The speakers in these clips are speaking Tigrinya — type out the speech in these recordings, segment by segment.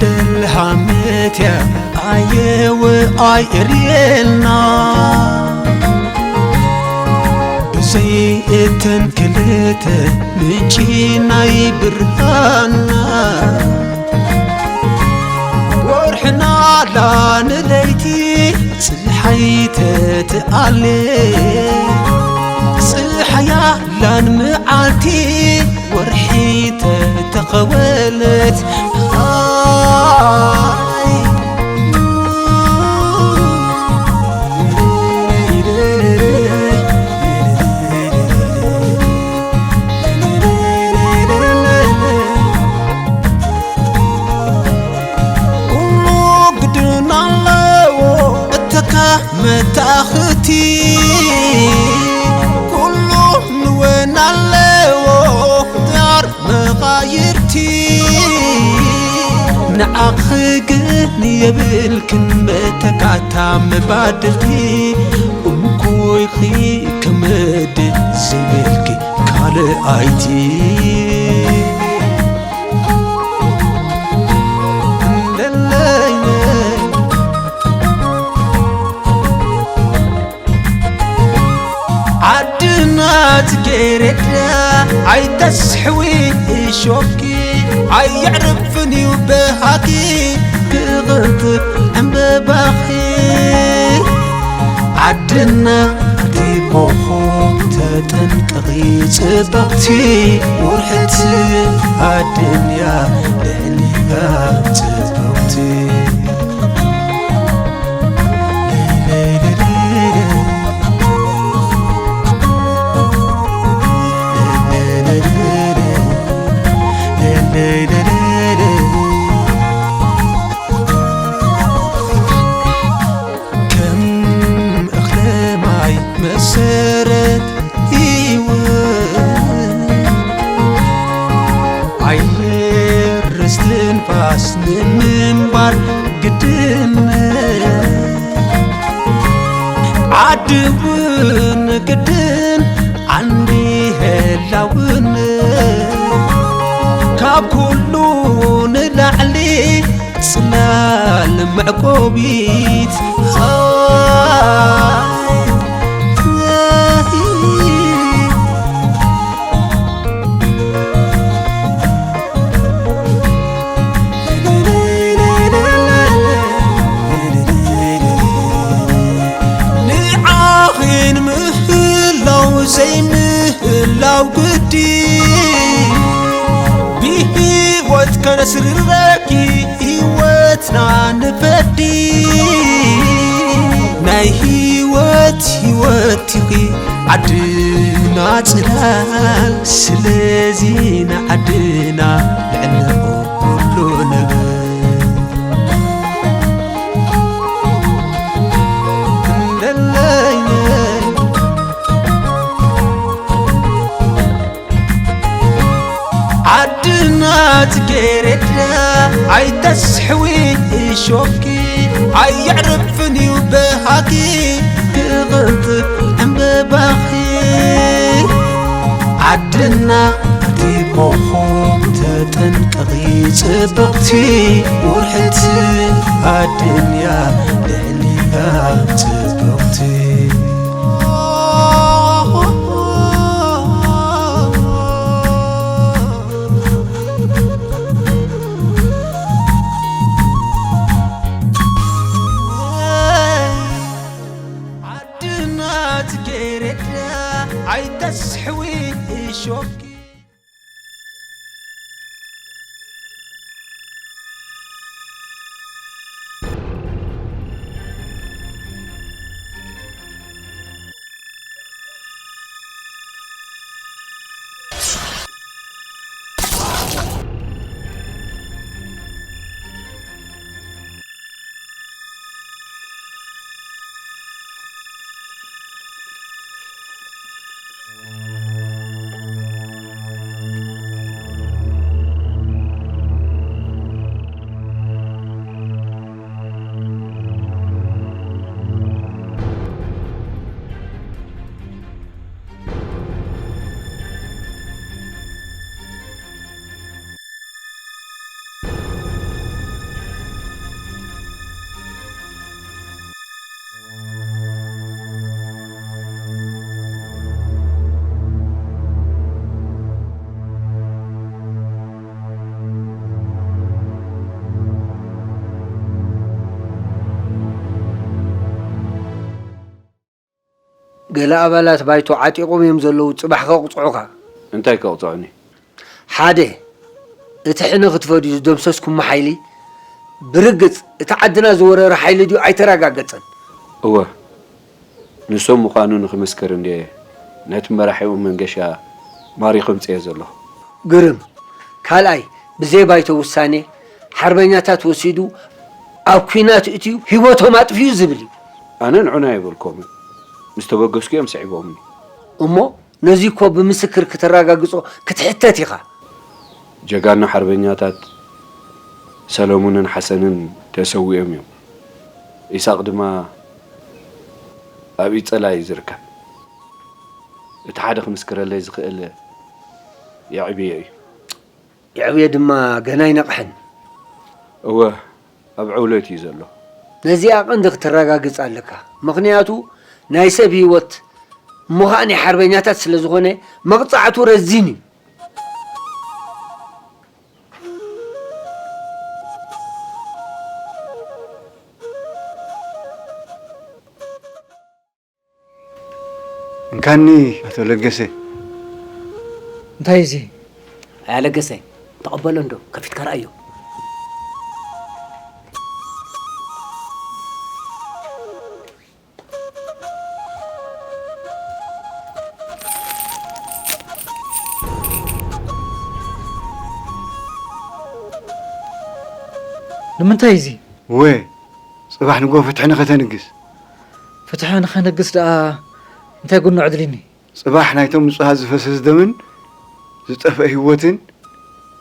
ደልሃመትያ ኣየወ ኣይእርየልና ብዘይ እተን ክልተ ምንጪ ናይ ብርሃንና ወርሕና ላንለይቲ ጽሓይ ተትኣሌ ጽሓያ ላን መዓልቲ ወርሒ ተተኸወለት ኩሉ ግድን ኣለዎ እተካ መታኽቲ ኩሉ ንወን ኣለዎ ዳር መቓይርቲ ንዓኺ ግን የብልክን መተካታ መባድልቲ እንኮይኺ ክምድ ዝብልኪ ካልኣይቲ ዓድና ጽጌሬዳ ኣይተስሕዊ እሾኪ ኣየዕርፍን እዩ በሃኪ ክቕንጥብ ዕምበባኺ ዓድና ኣቲ ኮኾብ ተጠንቀቒ ጽብቕቲ ውርሕቲ ኣድንያ ልዕሊያ ጽብቕቲ ከም እኽለ ማይ መሰረት ህይወት ኣየር እስትንፋስ ንምንባር ግድነት ዓዲ እውን ግድን ዓንዲ ህላውነት ካብ ኩሉ ንላዕሊ ጽላል መዕቆቢት ንዓኺን ምህላው ዘይምህላው ግዲ ብህይወት ከነስርረኪ ህይወትና ንፈዲ ናይ ህይወት ህይወት ኢኺ ዓድና ጽላል ስለዚ ንዓድና ልዕሊ ኩሉ ንብል ለለየ ዓድና ጽጌሬዳ ኣይተስሕዊ እሾኪ ኣየዕርፍን እዩ በሃኪ ክቕንጥብ ዕምበባኺ ዓድና ኣቲ ኮኾብ ተጠንቀቒ ጽብቕቲ ውርሕቲ ኣድንያ ልዕሊያ ጽብቕቲ ዓድና ጽጌሬዳ ኣይተስሕዊ እሾኪ ገለ ኣባላት ባይቶ ዓጢቖም እዮም ዘለዉ፣ ጽባሕ ከቕጽዑኻ። እንታይ ከቕጽዑኒ? ሓደ፣ እቲ ሕነ ክትፈድዩ ዝደምሰስኩሞ ሓይሊ፣ ብርግጽ እቲ ዓድና ዝወረረ ሓይሊ ድዩ ኣይተረጋገጸን። እወ፣ ንሶም ምዃኑ ንኽምስክር እንድየ ነቲ መራሒኦም መንገሻ ማሪኹ ኣምጽኤ ዘለኹ። ግርም። ካልኣይ፣ ብዘይ ባይቶ ውሳኔ ሓርበኛታት ወሲዱ ኣብ ኲናት እትዩ ህይወቶም ኣጥፊኡ ዝብል እዩ። ኣነ ንዑና ኣይበልኮምን። ምስ ተበገስኩ እዮም ስዒቦምኒ። እሞ ነዚ እኮ ብምስክር ክተረጋግጾ ክትሕተት ኢኻ። ጀጋኑ ሓርበኛታት ሰለሙንን ሓሰንን ተሰዊኦም እዮም። ኢሳቕ ድማ ኣብ ኢድ ጸላኢ እዩ ዝርከብ። እቲ ሓደ ክምስክረለይ ዝኽእል የዕብዮ እዩ። የዕብዮ ድማ ገና ኣይነቕሐን። እወ፣ ኣብ ዕውለት እዩ ዘሎ። ነዚኣ ቀንዲ ክተረጋግጽ ኣለካ። ምኽንያቱ ናይ ሰብ ህይወት እሞ ኸኣ ናይ ሓርበኛታት ስለ ዝኾነ መቕጻዕቱ ረዚን እዩ። እንካኒ ኣቶ ለገሰ። እንታይ እዚ? ኣያ ለገሰ፣ ተቐበሎ እንዶ፣ ከፊትካ ረኣዮ። ንምንታይ እዚ? እወ፣ ጽባሕ ንግሆ ፍትሒ ንኸተንግስ። ፍትሒ ንኸነግስ ደኣ እንታይ ጉንዖ ኣድልዩኒ? ጽባሕ ናይቶም ንጹሃት ዝፈሰስ ደምን ዝጠፍአ ህይወትን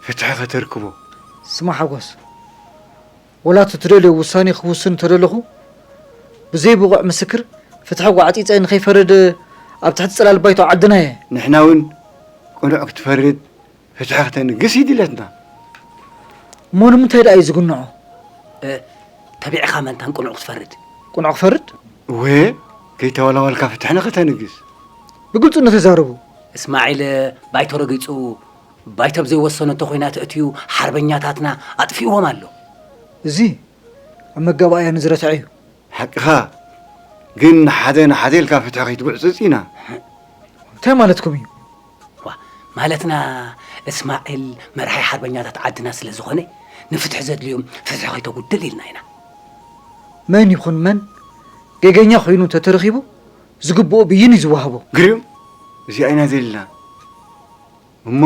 ፍትሒ ከተርክቦ። ስማዕ ሓጎስ፣ ወላ እቲ ትደልዮ ውሳኔ ክውስን እንተደለኹ፣ ብዘይ ብቑዕ ምስክር ፍትሒ ጓዕጺጸ ንኸይፈርድ ኣብ ትሕቲ ጽላል ባይቶ ዓድና እየ። ንሕና እውን ቅኑዕ ክትፈርድ ፍትሒ ክተንግስ እዩ ድሌትና። እሞ ንምንታይ ደኣ እዩ ዝጉንዖ? እ፣ ተቢዕኻ መን ታን ቅኑዕ ክትፈርድ? ቅኑዕ ክፈርድ? እወ፣ ከይተዋላዋልካ ፍትሒ ንኸተንግስ። ብግልጹ ንተዛረቡ። እስማዒል ባይቶ ረጊጹ፣ ባይቶ ኣብ ዘይወሰነቶ ኹናት ኣእትዩ ሓርበኛታትና ኣጥፊእዎም ኣሎ። እዚ ኣብ መጋባእያ ንዝረትዐ እዩ። ሓቅኻ፣ ግን ንሓደ ንሓደ ኢልካ ፍትሒ ከይትጉዕጽጽ ኢና። እንታይ ማለትኩም እዩ? ዋ፣ ማለትና እስማዒል መርሓይ ሓርበኛታት ዓድና ስለ ዝኾነ፣ ንፍትሒ ዘድልዮም ፍትሒ ከይተጉድል ኢልና ኢና። መን ይኹን መን ጌገኛ ኮይኑ እንተተረኺቡ፣ ዝግብኦ ብይን እዩ ዝወሃቦ። ግርም፣ እዚኣ ኢና ዘልና። እሞ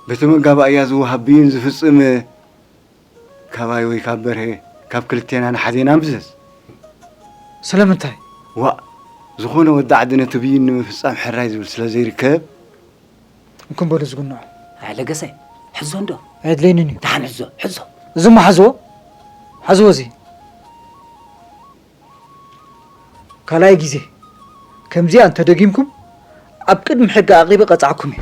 በቲ መጋባእያ ዝወሃብ ብይን ዝፍጽም ካባይ ወይ ካብ በርሄ፣ ካብ ክልቴና ንሓዴና ምዘዝ። ስለምንታይ? ዋእ፣ ዝኾነ ወዲ ዓዲ ነቲ ብይን ንምፍጻም ሕራይ ዝብል ስለ ዘይርከብ። እንኩም በሉ ዝጉንዖ። ኣይ ለገሰ፣ ሕዞ እንዶ። ኣየድለይንን እዩ። ደሓን ሕዞ፣ ሕዞ። እዚ እሞ ሓዝዎ። ሓዝዎ እዚ። ካልኣይ ግዜ ከምዚኣ እንተደጊምኩም ኣብ ቅድሚ ሕጊ ኣቕሪበ ቀጻዕኩም እየ።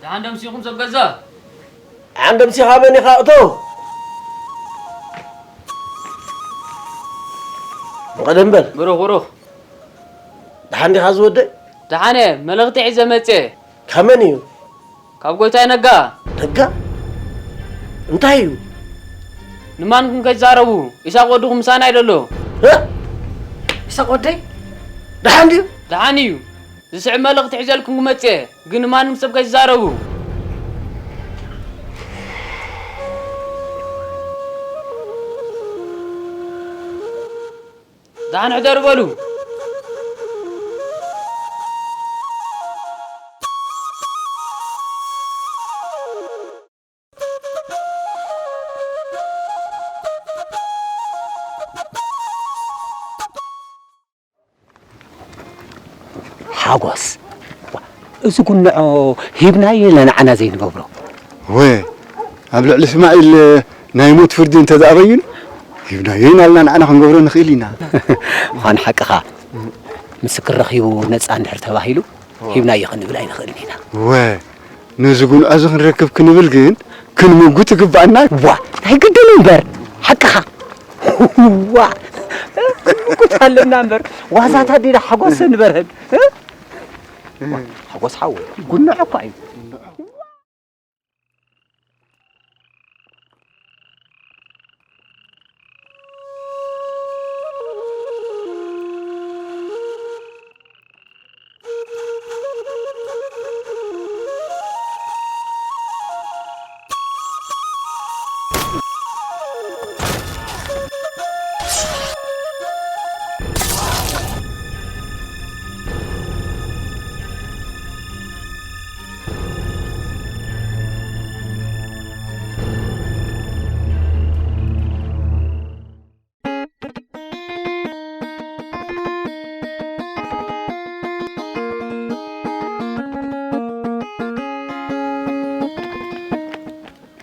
ደሓን ደምሲኹም ሰብ ገዛ? ደሓን ደምሲኻ መን ኢኻ? እቶ ቀደም በል። ብሩኽ፣ ብሩኽ። ደሓን ዲኻ ዝወደይ? ደሓን እየ፣ መልእኽቲ ሒዘ መጽየ። ካብ መን እዩ? ካብ ጎይታይ ነጋ። ነጋ? እንታይ እዩ? ንማንኩም ከይትዛረቡ፣ ኢሳቕ ወድኹም ምሳና እዩ ዘሎ። እ? ኢሳቕ ወደይ? ደሓን ድዩ? ደሓን እዩ። ዝስዕብ መልእኽቲ ሒዘልኩም ክመጽእ እየ፣ ግን ንማንም ሰብ ከይትዛረቡ። ደሓን ሕደሩ በሉ። ሓጎስ፣ ዋ፣ እዚ ጉንዖ ሂብናዮ ኢለ ንዓና ዘይንገብሮ። ወ፣ ኣብ ልዕሊ እስማዒል ናይ ሞት ፍርዲ እንተ ደኣ በይኑ፣ ሂብናዮ ኢና ኢልና ንዓና ክንገብሮ ንኽእል ኢና። ምዃን ሓቅኻ። ምስክር ረኺቡ ነጻ እንድሕር ተባሂሉ፣ ሂብናዮ ክንብል ኣይንኽእልን ኢና። ወ፣ ነዚ ጉንዖ እዚ ክንረክብ ክንብል ግን ክንምጉት ይግባኣና። ዋ፣ ኣይግድን እምበር፣ ሓቅኻ። ዋ፣ ክንምጉት ኣለና እምበር፣ ዋዛታት ዲና ሓጎስ ንበርህን፣ እ? ዋ፣ ሓጎስ ሓወይ፣ ጉንዖ እኳ እዩ።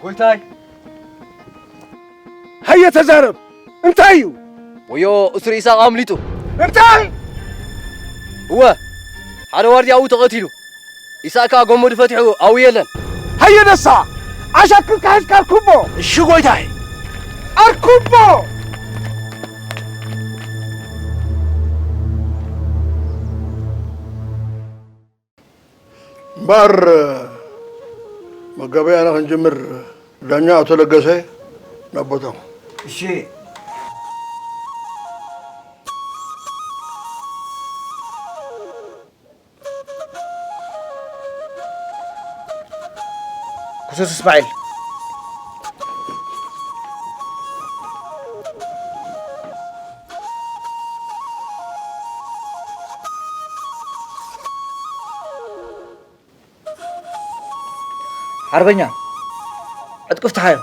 ጎይታይ፣ ሃየ ተዛረብ፣ እንታይ እዩ? ወዮ፣ እስር ኢሳቕ ኣምሊጡ። እንታይ? እወ፣ ሓደ ዋርድያኡ ተቐቲሉ። ኢሳቕ ከኣ ገመዱ ፈቲሑ ኣብኡ የለን። ሃየ ነሳ፣ ዓሻክርካ ሒዝካ ኣርኩቦ። እሺ ጎይታይ። ኣርኩቦ! እምበኣር መጋበያና ክንጅምር፣ ዳኛ ኣቶ ለገሰ ናብ ቦታኹም። እሺ። ክሱስ እስማዒል። ሓርበኛ፣ ዕጥቁ ፍትሓዮ።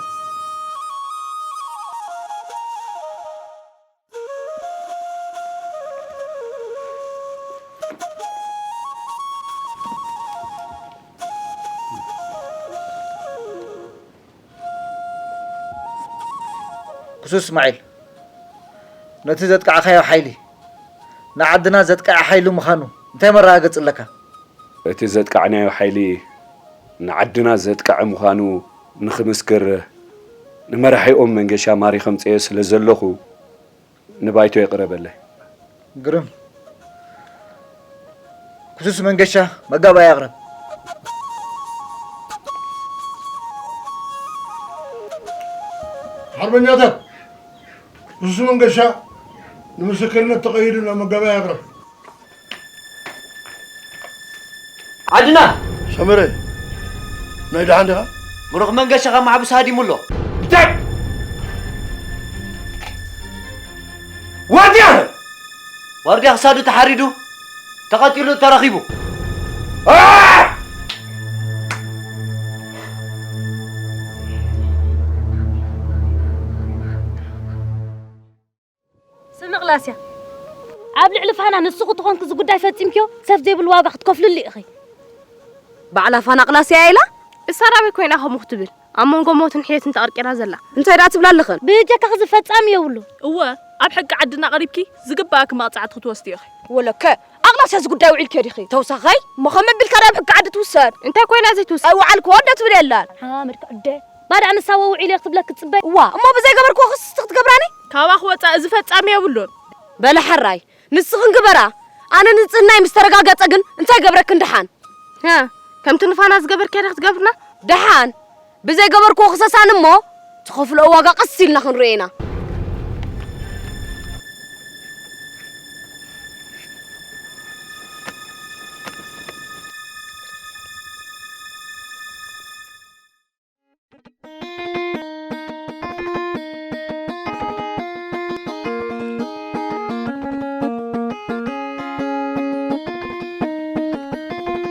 ክሱስ እስማዒል፣ ነቲ ዘጥቃዕካዮ ሓይሊ፣ ንዓድና ዘጥቅዐ ሓይሊ ምዃኑ እንታይ መረጋገጺ ኣለካ? እቲ ዘጥቃዕናዮ ሓይሊ ንዓድና ዘጥቅዐ ምዃኑ ንኽምስክር፣ ንመራሒኦም መንገሻ ማሪ ከምጽኤ ስለ ዘለኹ፣ ንባይቶ የቕረበለይ። ግርም። ክሱስ መንገሻ መጋባእያ ኣቕርብ። ሓርበኛታት፣ ክሱስ መንገሻ ንምስክርነት ተቐይዱ ናብ መጋባእያ ኣቕርብ። ዓድና! ሰመረ፣ ናይ ደሓን ዲኻ? ብሩኽ መንገሻ ካብ ማሕቡስ ሃዲሙ ኣሎ። እንታይ? ዋርድያ! ዋርድያ ክሳዱ ተሓሪዱ፣ ተቐቲሉ ተረኺቡ። ኣ! ስሚ ቅላስያ፣ ኣብ ልዕሊ ፋና ንስኺ ተኾንኪ እዚ ጉዳይ ፈጺምክዮ፣ ሰፍ ዘይብሉ ዋጋ ክትከፍልሉ ኢኺ። ባዕላ ፋና ቅላስያ ኢላ? እሳ ናበይ ኮይና ከምኡ ክትብል? ኣብ መንጎ ሞትን ሕየትን ተቐርቂራ ዘላ። እንታይ ደኣ ትብላ ኣለኽን? ብጀካኺ እዚ ፈጻሚ የብሉ። እወ፣ ኣብ ሕጊ ዓድና ቀሪብኪ ዝግባኣኪ መቕጻዕቲ ክትወስዲ ኢኺ። ወለከ፣ ኣቕላስያ እዚ ጉዳይ ውዒልክዮ ዲኺ? ተውሳኸይ፣ እሞ ከመይ ኣቢልካ ናብ ሕጊ ዓዲ ትውሰድ? እንታይ ኮይና ዘይትውሰድ? ኣይወዓልክዎ እንዶ ትብል የላን። ሓመድካ ዕደ። ባዳ ንሳ ወውዒለ ክትብለኪ ትጽበይ? እዋ፣ እሞ ብዘይገበርክዎ ክስቲ ክትገብራኒ? ካባኺ ወጻኢ እዚ ፈጻሚ የብሉን። በለ ሕራይ፣ ንስኽን ግበራ። ኣነ ንጽህናይ ምስ ተረጋገጸ ግን እንታይ ገብረክን ደሓን? ሃ፣ ከምቲ ንፋና ዝገበርክያ ዶ ክትገብርና? ደሓን፣ ብዘይገበርክዎ ክሰሳኒ እሞ ትኸፍልኦ ዋጋ ቀስ ኢልና ክንርእዮ ኢና።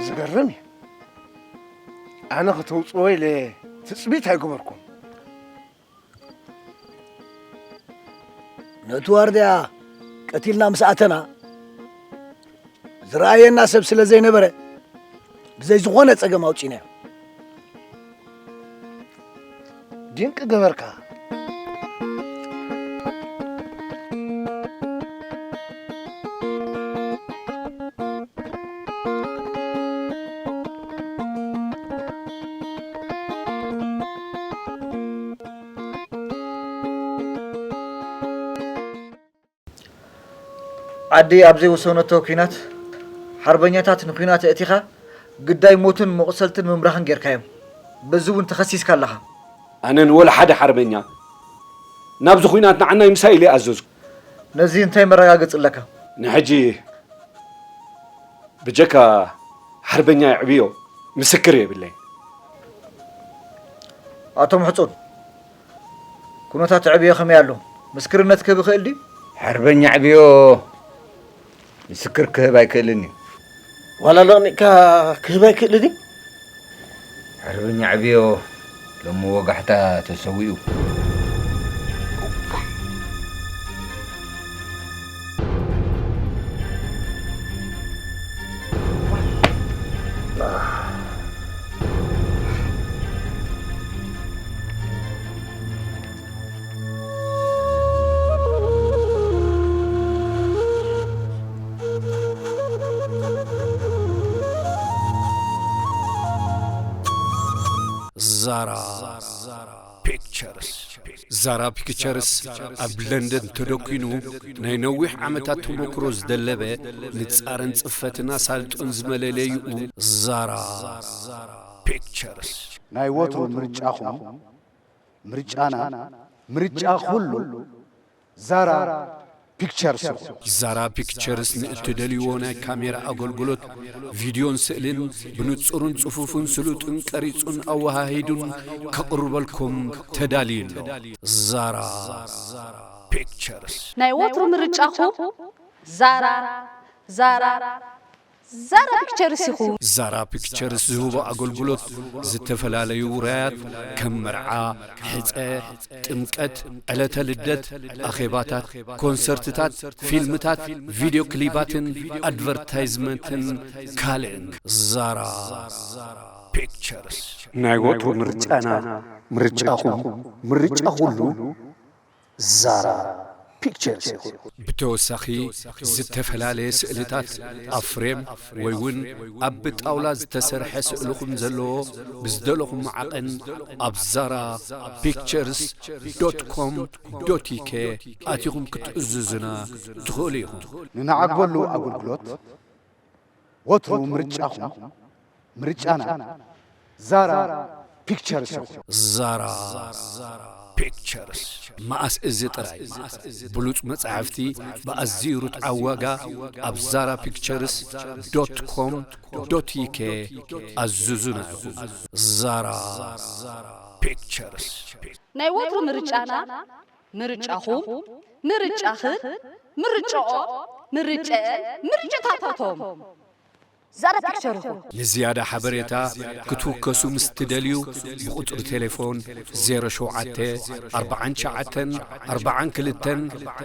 ዝገርም እዩ። ኣነ ከተውፅኦ ኢለ ትፅቢት ኣይገበርኩን። ነቲ ዋርድያ ቀቲልና ምስ ኣተና፣ ዝረኣየና ሰብ ስለ ዘይነበረ፣ ብዘይ ዝኾነ ጸገም ኣውጺእናዮ። ድንቂ ገበርካ። ዓዲ ኣብ ዘይወሰነቶ ኲናት ሓርበኛታት ንኲናት ኣእቲኻ ግዳይ ሞትን መቑሰልትን ምምራኽን ጌርካዮም። በዚ እውን ተኸሲስካ ኣለኻ። ኣነ ንወላ ሓደ ሓርበኛ ናብዚ ኲናት ንዓናይ ምሳይ ኢለ ኣዘዝኩ። ነዚ እንታይ መረጋገጺ ኣለካ? ንሕጂ ብጀካ ሓርበኛ የዕብዮ ምስክር የብለይ። ኣቶ ምሕጹን፣ ኩነታት ዕብዮ ከመይ ኣሎ? ምስክርነት ክህብ ይኽእል ድዩ? ሓርበኛ ዕብዮ ምስክር ክህብ ኣይክእልን እዩ። ዋላ ለቕኒቕካ ክህብ ኣይክእልን እዩ? ሓርበኛ ዕብዮ ሎሚ ወጋሕታ ተሰዊኡ። ዛራ ፒክቸርስ። ዛራ ፒክቸርስ ኣብ ለንደን ተደኲኑ ናይ ነዊሕ ዓመታት ተመክሮ ዝደለበ ንጻርን ጽፈትን ኣሳልጦን ዝመለለይኡ ዛራ ፒክቸርስ። ናይ ወትሩ ምርጫኹም፣ ምርጫና፣ ምርጫ ኩሉ ዛራ ፒክቸርስ ይኹን። ዛራ ፒክቸርስ ንእትደልይዎ ናይ ካሜራ ኣገልግሎት ቪድዮን ስእልን ብንጹርን ጽፉፍን ስሉጥን ቀሪጹን ኣወሃሂዱን ከቕርበልኩም ተዳልዩ ኣሎ። ዛራ ፒክቸርስ። ናይ ወትሩ ምርጫኹም ዛራ፣ ዛራ፣ ዛራ ፒክቸርስ ይኹን። ዛራ ፒክቸርስ ዝህቦ ኣገልግሎት ዝተፈላለዩ ውራያት ከም መርዓ፣ ሕጸ፣ ጥምቀት፣ ዕለተ ልደት፣ ኣኼባታት፣ ኮንሰርትታት፣ ፊልምታት፣ ቪድዮ ክሊባትን ኣድቨርታይዝመንትን ካልእን። ዛራ ፒክቸርስ። ናይ ወትሩ ምርጫና፣ ምርጫኹም፣ ምርጫ ኩሉ ዛራ ፒክቸርስ ይኹን። ብተወሳኺ ዝተፈላለየ ስእልታት ኣብ ፍሬም ወይ እውን ኣብ ብጣውላ ዝተሰርሐ ስእልኹም ዘለዎ ብዝደለኹም ዓቐን ኣብ ዛራ ፒክቸርስ ዶት ኮም ዶት ዩኬ ኣቲኹም ክትእዝዙና ትኽእሉ ኢኹም። ንንዓገሉ ኣገልግሎት ወትሩ ምርጫኹም፣ ምርጫና ዛራ ፒክቸርስ ይኹን። ዛራ ፒክቸርስ። መኣስ እዚ ጥራይ ብሉጽ መጻሕፍቲ ብኣዝዩ ርትዓዊ ዋጋ ኣብ ዛራ ፒክቸርስ ዶት ኮም ዶት ዩኬ ኣዝዙና ኢኹም። ዛራ ፒክቸርስ። ናይ ወትሩ ምርጫና፣ ምርጫኹም፣ ምርጫኽን፣ ምርጫኦም፣ ምርጨአን፣ ምርጭታታቶም። ዛራ ፒክቸር ይኹን። ንዝያዳ ሓበሬታ ክትውከሱ ምስ ትደልዩ፣ ብቁጽሪ ቴሌፎን ዜሮ ሸውዓተ፣ ኣርብዓን ትሽዓተን፣ ኣርብዓን ክልተን፣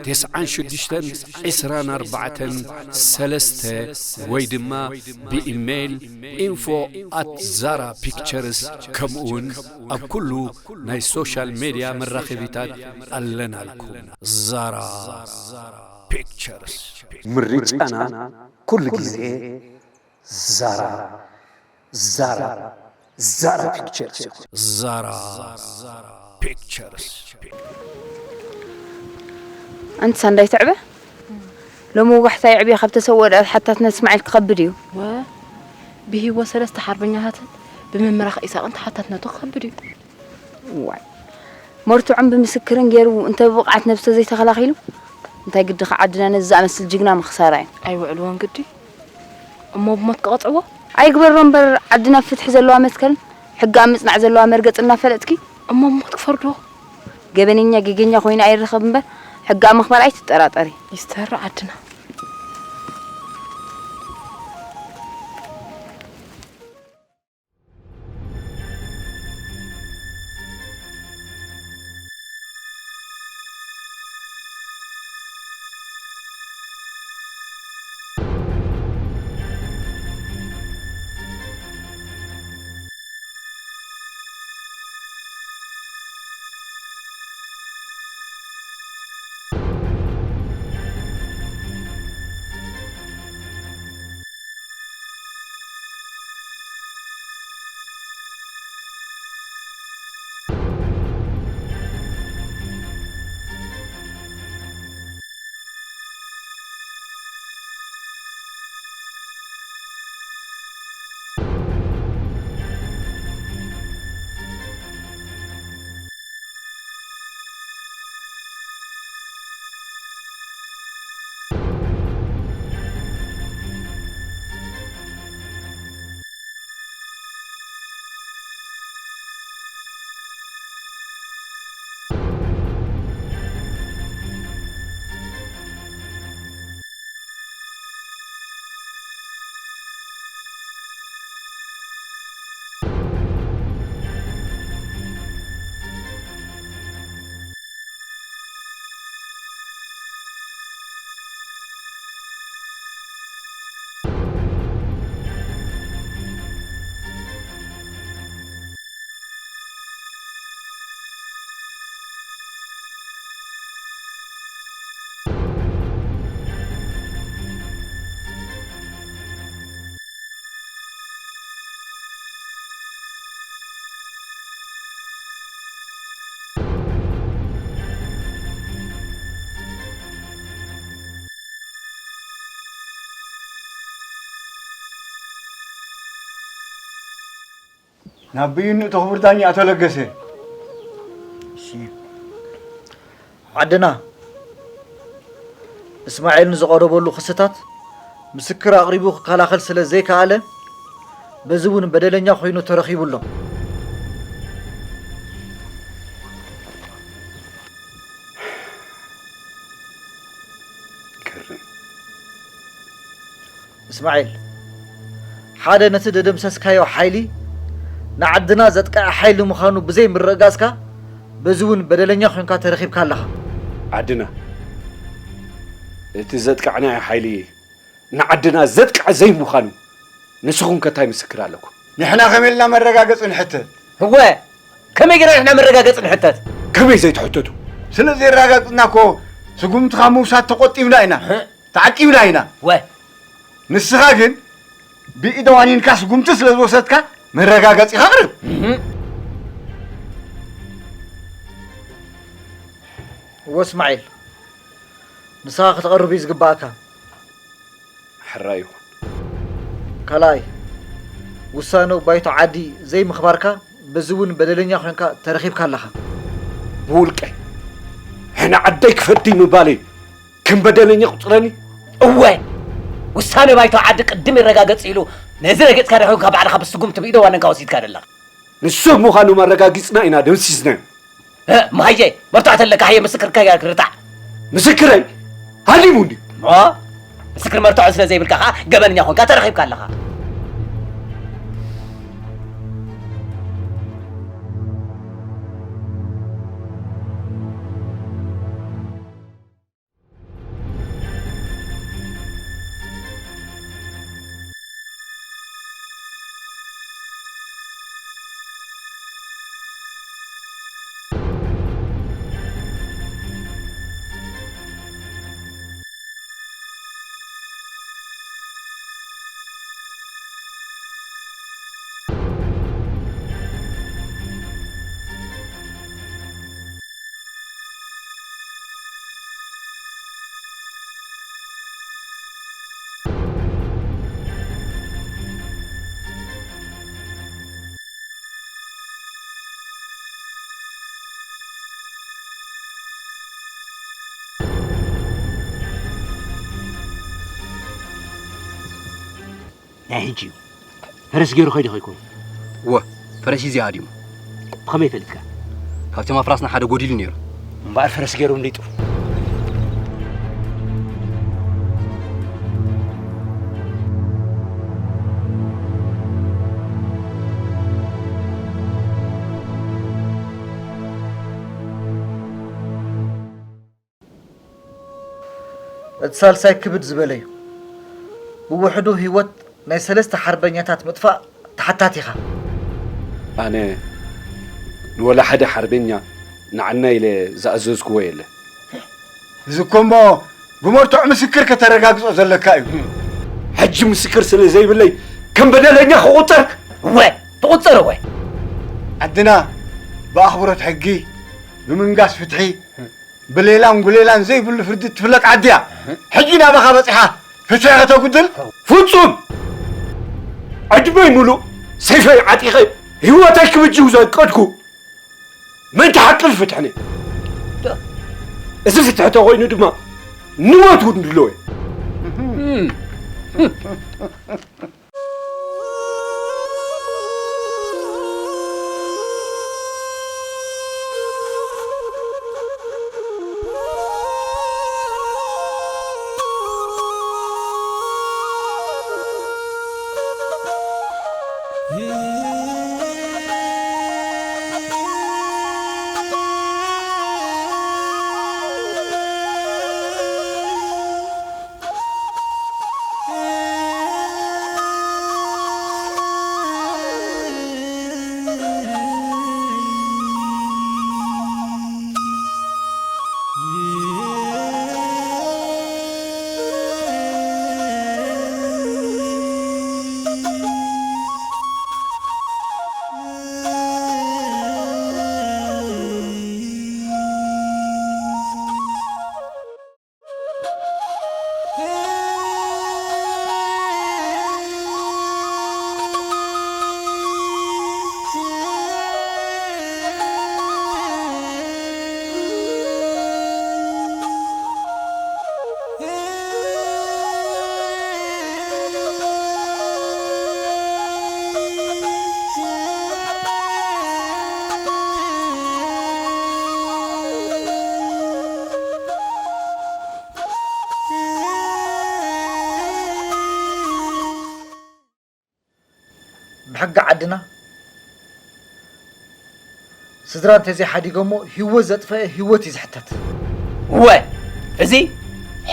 ተስዓን ሽዱሽተን፣ ዕስራን ኣርባዕተን፣ ሰለስተ ወይ ድማ ብኢሜይል ኢንፎ ኣት ዛራ ፒክቸርስ፣ ከምኡውን ኣብ ኩሉ ናይ ሶሻል ሜድያ መራኸቢታት ኣለናልኩም። ዛራ ፒክቸርስ። ምርጫና ኩሉ ግዜ ዛራ፣ ዛራ፣ ዛራ ፒክቸርስ ይኹን። ዛራ ፒክቸርስ። ኣንቲ ሳንዳይ ትዕበ? ሎሚ ወጋሕታ የዕብዮ ካብ ተሰወ ደኣ ሓታትነት እስማዒል ክኸብድ እዩ። ወ ብሂወት ሰለስተ ሓርበኛታትን ብምምራኽ ኢሳቕን ተሓታትነቱ ክኸብድ እዩ። ዋይ፣ መርትዖን ብምስክርን ገይሩ እንተ ብብቕዓት ነብሱ ዘይተኸላኺሉ፣ እንታይ ግድኻ ዓድና ነዚ ዝኣመስል ጅግና ምኽሳራ እዩ። ኣይውዕልዎን ግዲ እሞ ብሞት ክቐጽዕዎ? ኣይግበሮ እምበር፣ ዓድና ኣብ ፍትሒ ዘለዋ መትከልን ሕጊ ኣብ ምጽናዕ ዘለዋ መርገጽ እናፈለጥኪ፣ እሞ ብሞት ክፈርድዎ? ገበነኛ ጌገኛ ኮይኑ ኣይረኸብ እምበር፣ ሕጊ ኣብ ምኽባር ኣይትጠራጠሪ። ይስተር ዓድና። ናብ ብይኑ እቲ ክቡር ዳኛ ኣቶ ለገሰ። እሺ። ዓድና እስማዒል ንዝቐረበሉ ክስታት ምስክር ኣቕሪቡ ክከላኸል ስለ ዘይከኣለ፣ በዚ እውን በደለኛ ኮይኑ ተረኺቡ ኣሎ። ይገርም። እስማዒል፣ ሓደ ነቲ ደደምሰስካዮ ሓይሊ ንዓድና ዘጥቅዐ ሓይሊ ምዃኑ ብዘይ ምርግጋጽካ፣ በዚ እውን በደለኛ ኮይንካ ተረኺብካ ኣለኻ። ዓድና፣ እቲ ዘጥቃዕናዮ ሓይሊ ንዓድና ዘጥቅዐ ዘይምዃኑ ንስኹም ከ እንታይ ምስክር ኣለኩም? ንሕና ከመይ ኢልና መረጋገጺ ንሕተት? እወ፣ ከመይ ገይርና ንሕና መረጋገጺ ንሕተት? ከመይ ዘይትሕተቱ? ስለ ዘረጋግጽና እኮ ስጉምትኻ ምውሳድ ተቖጢብና ኢና። እህ። ተዓቂብና ኢና። ወ። ንስኻ ግን ብኢደ ዋኒንካ ስጉምቲ ስለ ዝወሰድካ መረጋገጺኻ ኣቕርብ። እህ። እወ እስማዒል፣ ንስኻ ክትቐርብ እዩ ዝግባኣካ። ሕራይ ይኹን። ካልኣይ፣ ውሳነ ባይቶ ዓዲ ዘይምኽባርካ፣ በዚ እውን በደለኛ ኮይንካ ተረኺብካ ኣለኻ። ብውልቀይ፣ ሕነ ዓደይ ክፈዲ ምባለይ ከም በደለኛ ቁጽረኒ? እወ፣ ውሳነ ባይቶ ዓዲ ቅድም ይረጋገጽ ኢሉ፣ ነዚ ረጊጽካ ዶ ኮይንካ ባዕልኻ ብስጉምቲ ብኢደ ዋንንካ ወሲድካ ዘለኻ? ንሱ ሰብ ምዃኑ ኣረጋጊጽና ኢና ደምሲስናዮ። እ፣ ማየ፣ መርትዖ ተለካ ሃየ ምስክርካ ጌርካ ርታዕ። ምስክረይ ሃሊሙ እንድዩ። እሞ፣ ምስክር መርትዖ ስለ ዘይብልካ ኸዓ ገበነኛ ኾንካ ተረኺብካ ኣለኻ። ናይ ሕጂ እዩ። ፈረስ ገይሩ ከይዱ ከይኮኑ? እወ፣ ፈረስ እዩ ሃዲሙ። ብኸመይ ፈሊጥካ? ካብቶም ኣፍራስና ሓደ ጎዲሉ ነይሩ። እምበኣር ፈረስ ገይሩ እንዲጡ። እቲ ሳልሳይ ክብድ ዝበለ እዩ። ብውሕዱ ህይወት ናይ ሰለስተ ሓርበኛታት ምጥፋእ ተሓታቲ ኢኻ። ኣነ ንወላ ሓደ ሓርበኛ ንዓና ኢለ ዝኣዘዝክዎ የለን። እዚ እኮ እሞ ብመርትዖ ምስክር ከተረጋግጾ ዘለካ እዩ። ሕጂ ምስክር ስለ ዘይብለይ ከም በደለኛ ክቑጸር? እወ፣ ትቑጸር እወ። ዓድና ብኣኽብሮት ሕጊ፣ ብምንጋስ ፍትሒ፣ ብሌላን ጉሌላን ዘይብሉ ፍርዲ ትፍለጥ ዓዲ እያ። ሕጂ ናባኻ በጺሓ ፍትሒ ከተጉድል? ፍጹም! ዕድመይ ሙሉእ ሰይፈይ ዓጢቐ ህይወተይ ክብጅው ዘቀድኩ ምእንቲ ሓቂ ዝፍትሕኒ። እዚ ፍትሒ ተኾይኑ ድማ ንሞት እውን ድልዎ እየ። እና ስድራ እንተዘይሓዲጎሞ ህይወት ዘጥፈአ ህይወት እዩ ዝሕተት። እወ፣ እዚ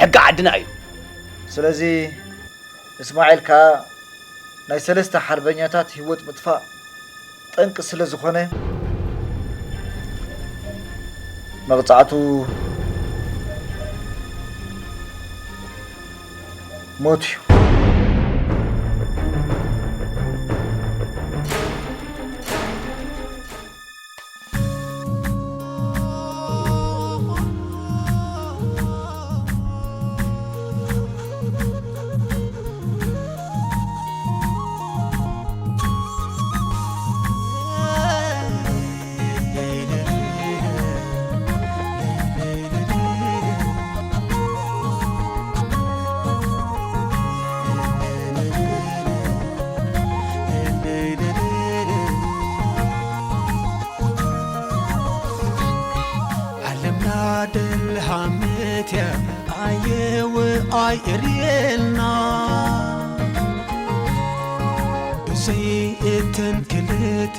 ሕጊ ዓድና እዩ። ስለዚ እስማዒል ከኣ ናይ ሰለስተ ሓርበኛታት ህይወት ምጥፋእ ጠንቂ ስለ ዝኾነ፣ መቕጻዕቱ ሞት እዩ። ዓለምና ደልሃመት እያ ኣየወ ኣይእርየልና ብዘይ እተን ክልተ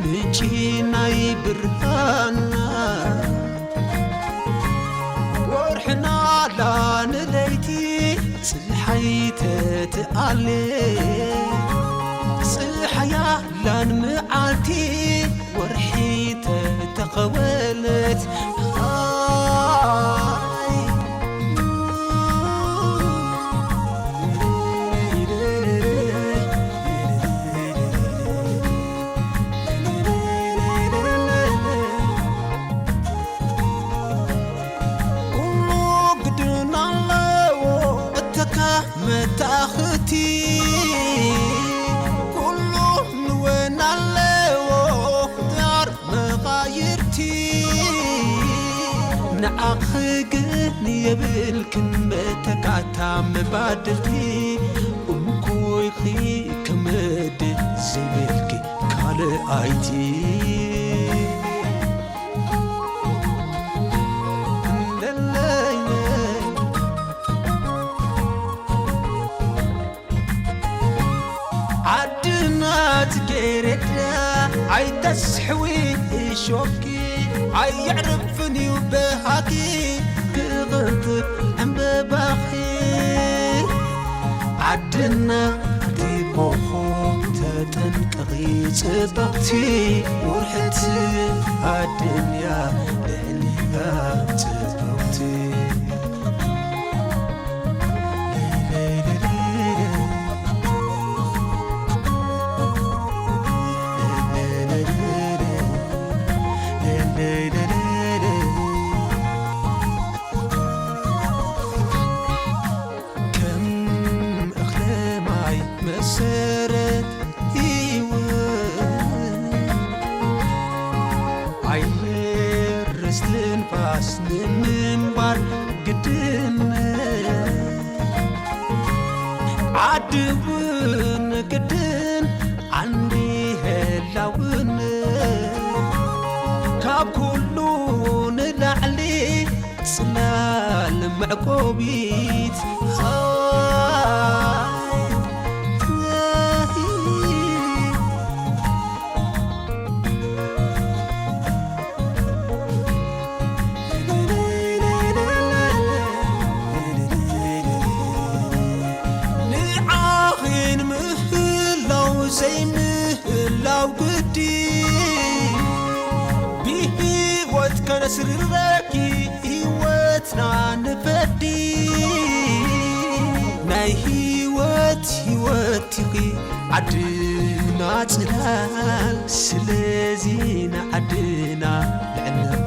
ምንጪ ናይ ብርሃንና ወርሕና ላንለይቲ ፀሓይ ተትኣሌ ፀሓያ ላንመዓልቲ ወርሒ ተተኸወለት ኩሉ ግድን ኣለዎ እተካ መታኽቲ ኩሉ ንወን ኣለዎ ዳር መቓይርቲ ንዓኺ ግን የብልክን መተካታ መባድልቲ እንኮይኺ ክምድ ዘይብልኪ ካልኣይቲ ዓድና ጽጌረዳ ኣይተስሕዊ እሾኪ ኣየዕርፍን እዩ በሃኪ ክቕንጥብ ዕምበባኺ ዓድና ኣቲ ኮኾብ ተጠንቀቒ ጽብቕቲ ውርሕቲ ዓድንያ ልዕሊያ ጽብቕቲ ከም እኽለ ማይ መሰረት ህይወት ኣየር እስትንፋስ ንምንባር ግድነት ዓዲ እውን ግድን ዓንዲ ህላውነት ካብ ኩሉ ንላዕሊ ጽላል መዕቆቢት ንዓኺን ምህላው ዘይምህላው ግዲ ብህይወት ከነስርረኪ ህይወትና ንፈዲ ናይ ህይወት ህይወት ኢኺ ዓድና ጽላል ስለዚ ንዓድና ልዕልና